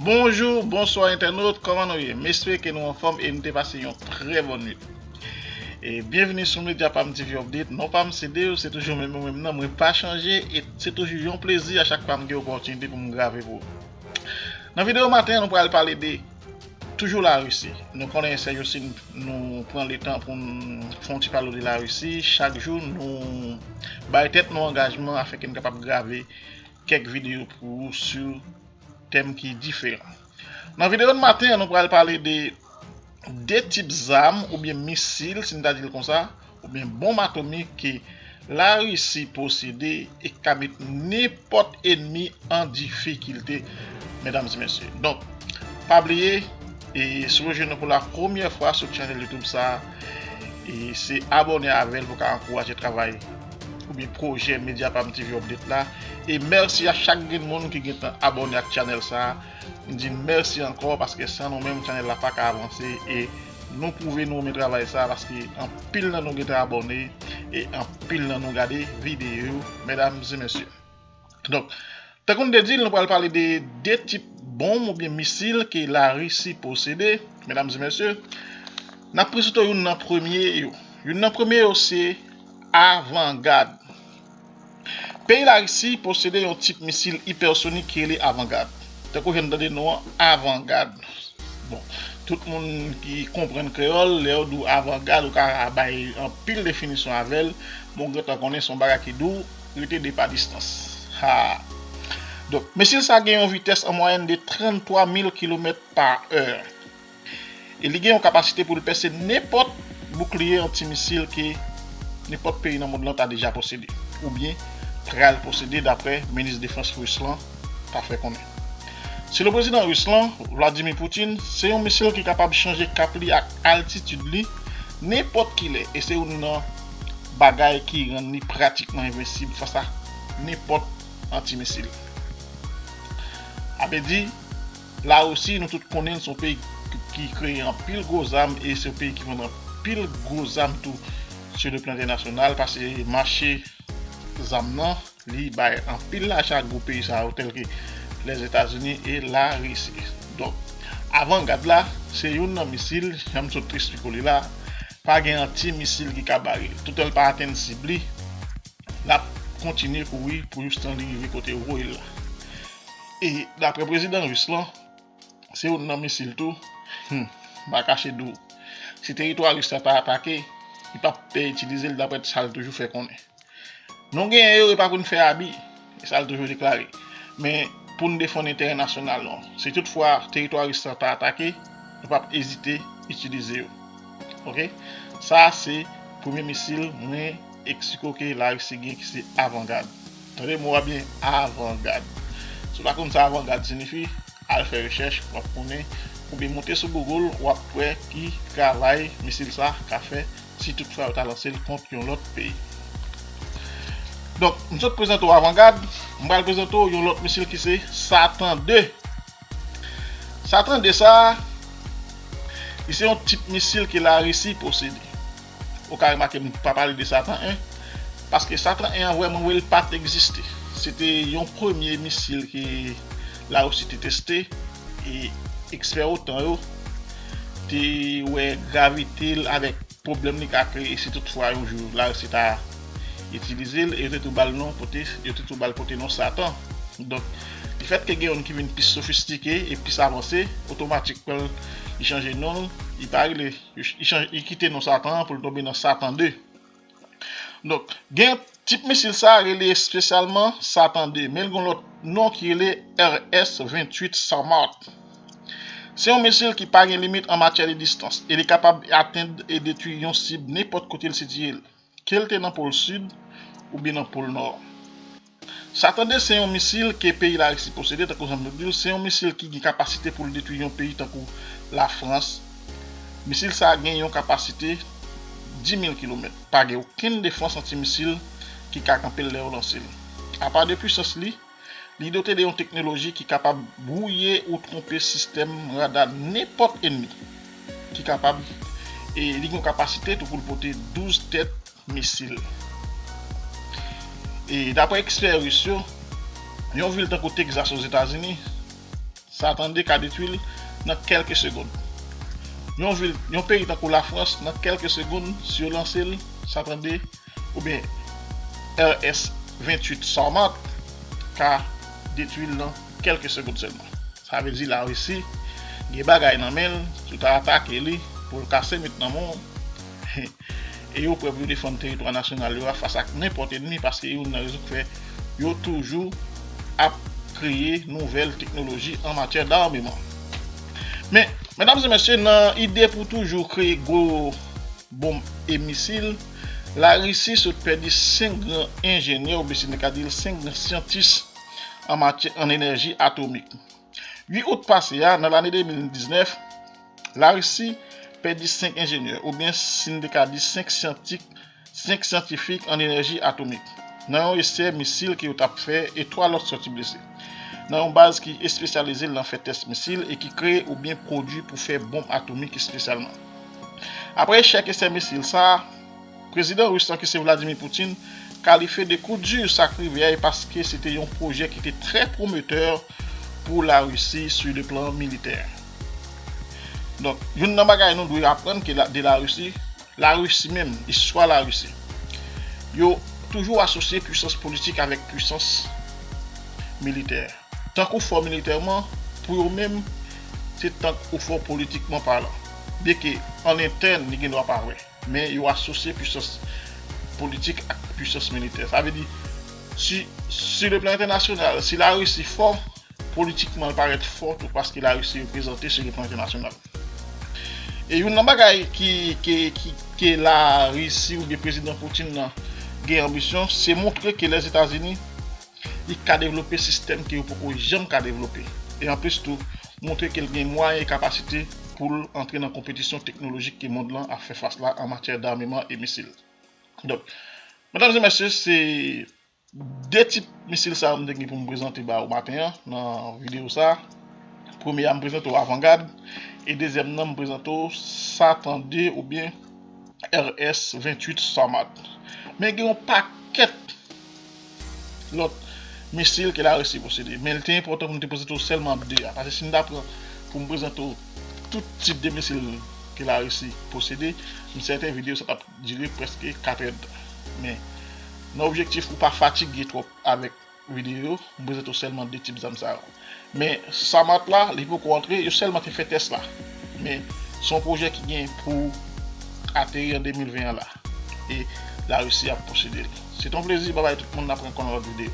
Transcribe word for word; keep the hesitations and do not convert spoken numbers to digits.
Bonjou, bonswa entènot, kòman nou ye? M espere ke nou anfòm e nou te pase yon trè bòn nwit. E byenvini sou Media Pam T V Update. Non pa m se Dave, se toujou menm mwen menm nan, mwen pa chanje e se toujou yon plezi a chak fwa m gen opòtinite pou m grave pou ou. Nan videyo maten an, nou pral pale de toujou Larisi. Nou konnen sèjousi nou pran letan pou n fè yon ti pale de Larisi. Chak jou nou bay tèt nou angajman afenke n kapab grave kèk videyo pou ou sou tèm ki diferan. Nan videyo n maten an, nou pral pale de de tip zam oubyen misil, si n ta di l konsa, oubyen bonm atomik ke Larisi posede e k ka met nenpòt ènmi an difikilte, medam e mesye. Donk, pa bliye, e si w jwenn nou pou la premyè fwa sou chanèl YouTube sa a, e se abòne avè l pou w ka ankouraje travay oubyen pwojè Media Pam T V Update la. E mèsi a chak grenn moun ki gentan abòne ak chanèl sa a. M di n mèsi ankò paske san nou menm chanèl la pa ka avanse e nou pwouve nou renmen travay sa a paske anpil nan nou gentan abòne e anpil nan nou gade videyo yo, medam e mesye. Donk, tankou n te di l, nou pral pale de de tip bonm oubyen misil ke Larisi posede, medam e mesye. N ap prezante youn nan premye yo. Youn nan premye yo se Avangad. Peyi Larisi posede yon tip misil ipèsonik ki rele Avangad. Tankou jan n tande non an, Avangad. Bon, tout moun ki konprann kreyòl, lè yo di w Avangad, ou ka bay anpil definisyon avè l, men w gentan konnen se yon bagay ki di w rete de pa distans. Ha! Donk, misil sa gen yon vitès an mwayèn de tranntwa mil kilomèt pa è. E li gen yon kapasite pou l pèse nenpòt boukliye antimisil ke nenpòt peyi nan mond lan ta deja posede, oubyen pral posede, daprè minis defans ris lan ta fè konnen. Selon prezidan ris lan, Vladimir Putin, se yon misil ki kapab chanje kap li ak altitid li nenpòt kilè, e se youn nan bagay ki rann li pratikman envensib fas a nenpòt antimisil. Sa vle di, Larisi, nou tout konnen l, se yon peyi ki, ki kreye anpil gwo zam e se yon peyi ki vann anpil gwo zam tou sou le plan entènasyonal, paske mache zam nan, li bay anpil lajan ak gwo peyi sa yo, tèl ke Lèzetazini e Larisi. Donk, Avangad la, se youn nan misil, jan m sot eksplike w li la, pa gen antimisil ki ka bare l. Toutan l pa atenn sib li, l ap kontinye kouri pou jistan li rive kote yo voye l la. E daprè prezidan ris lan, se youn nan misil tou, hmm, m pa kache di w, si teritwa ris la ta atake, li p ap pè itilize l, daprè sa l toujou fè konnen. Nou genyen yo, e pa pou n fè abi, e sa l toujou deklare. Men pou n defann enterè nasyonal nou. Si toutfwa teritwa ris lan ta atake, nou p ap ezite itilize yo. Oke? Sa a se premye misil mwen eksplike w ke Larisi gen ki se Avangad. Tande mo a byen, Avangad. Si w pa konn sa Avangad siyifi, al fè rechèch, w ap konnen. Oubyen moute sou Google, w ap wè ki travay misil sa ka fè si toutfwa yo ta lanse l kont yon lòt peyi. Donk, m sot prezante w Avangad, m pral prezante w yon lòt misil ki se Satan de. Satan de sa a, li se yon tip misil ke Larisi posede. Ou ka remake m pa pale de Satan en, paske Satan en an vrèman vre, li pa t egziste. Se te yon premye misil ke Larisi te teste, e ekspè otan yo te wè gravite l avèk pwoblèm li ka kreye si toutfwa yon jou Larisi ta itilize l, e yo te tou ba l non pote, yo te tou ba l pote non Satan. Donk, lefètke gen youn ki vin pi sofistike e pi avanse, otomatikman li chanje non l, li pa rele, li chanje, li kite non Satan an pou l tonbe nan Satan de. Donk, gen tip misil sa a rele espesyalman Satan de, men l gen yon lòt non ki rele R S venntuit Sarmat. Se yon misil ki pa gen limit an matyè de distans e li kapab atenn e detwi yon sib nenpòt kote l sitiye l, ke l te nan pòl sid oubyen nan pòl nò. Satan de se yon misil ke peyi Larisi posede, tankou jan m te di w, se yon misil ki gen kapasite pou l detwi yon peyi tankou Lafrans. Misil sa a gen yon kapasite dis mil kilomèt. Pa gen okenn defans antimisil ki ka kanpe l lè yo lanse l. Apa de pwisans li, li dote de yon teknoloji ki kapab bwouye ou twonpe sistèm rada nenpòt ènmi ki kapab, e li gen yon kapasite tou pou l pote douz tèt misil. E daprè ekspè ris yo, yon vil tankou Texas Ozetazini, sa tande ka detwi l nan kèlke segonn. Yon vil, yon peyi tankou Lafrans, nan kèlke segonn, si yo lanse l, sa tande, oubyen R S venntuit Sarmat ka detwi l nan kèlke segonn sèlman. Sa vle di Larisi gen bagay nan men l, si w ta atake li, pou l kase met nan men w, e yo prè pou yo defann teritwa nasyonal yo a fas ak nenpòt ènmi, paske youn nan rezon k fè yo toujou ap kreye nouvèl teknoloji an matyè dameman. Men, medam e mesye, nan ide pou toujou kreye gwo bonm e misil, Larisi sot pèdi senk gran enjenyè, oubyen si n te ka di l, senk gran syantis an matyè, an enèji atomik. Uit out pase a, nan lane de mil diznèf, Larisi pèdi senk enjenyè, oubyen si n te ka di senk syantik, senk syantifik an enèji atomik, nan yon esè misil ke yo t ap fè e twa lòt sòti blese, nan yon baz ki espesyalize nan fè tès misil e ki kreye oubyen pwodui pou fè bonm atomik espesyalman. Apre echèk esè misil sa a, prezidan ris lan ki se Vladimir Putin kalifye de kou di sa k rive a e paske se te yon pwojè ki te trè pwometè pou Larisi sou le plan militè. Donk, youn nan bagay nou dwe aprann ke la, de Larisi, Larisi menm, istwa Larisi, yo toujou asosye pwisans politik avèk pwisans militè. Tankou fò militèman, pou yo menm, se tank ou fò politikman palan. Byenke an entèn, li gen dwa pa vrè, men yo asosye pwisans politik ak pwisans militè. Sa vle di, si, si le plan entènasyonal, si Larisi fò, politikman, l parèt fò tou paske Larisi reprezante sou le plan entènasyonal. E youn nan bagay ki, ki, ki, ke Larisi oubyen prezidan Putin nan gen anbisyon, se montre ke Lèzetazini, li ka devlope sistèm ke yo poko janm ka devlope. E anplis tou, montre ke l gen mwayen e kapasite pou l antre nan konpetisyon teknolojik ke mond lan ap fè fas la an matyè dameman e misil. Donk, medam e mesye, se de tip misil sa yo m te gen pou m prezante ba ou maten an nan videyo sa. Premye a, m prezante w Avangad, e dezyèm nan, m prezante w Satan de oubyen R S venntuit Sarmat. Men gen yon pakèt lòt misil ke Larisi posede, men li te enpòtan pou m te prezante w sèlman de a, paske si m ta pran pou m prezante w tout tip de misil ke Larisi posede, m sèten videyo sa t ap dire prèske katrèdtan. Men, nan objektif pou pa fatige twòp avèk videyo, m prezante w sèlman de tip zam sa yo. Men, Sarmat la, li poko antre, yo sèlman te fè tès la. Men, se yon pwojè ki gen pou ateri an de mil ven an la. E Larisi ap posede l. Se t yon plezi, babay tout moun, n ap rankont nan lòt videyo.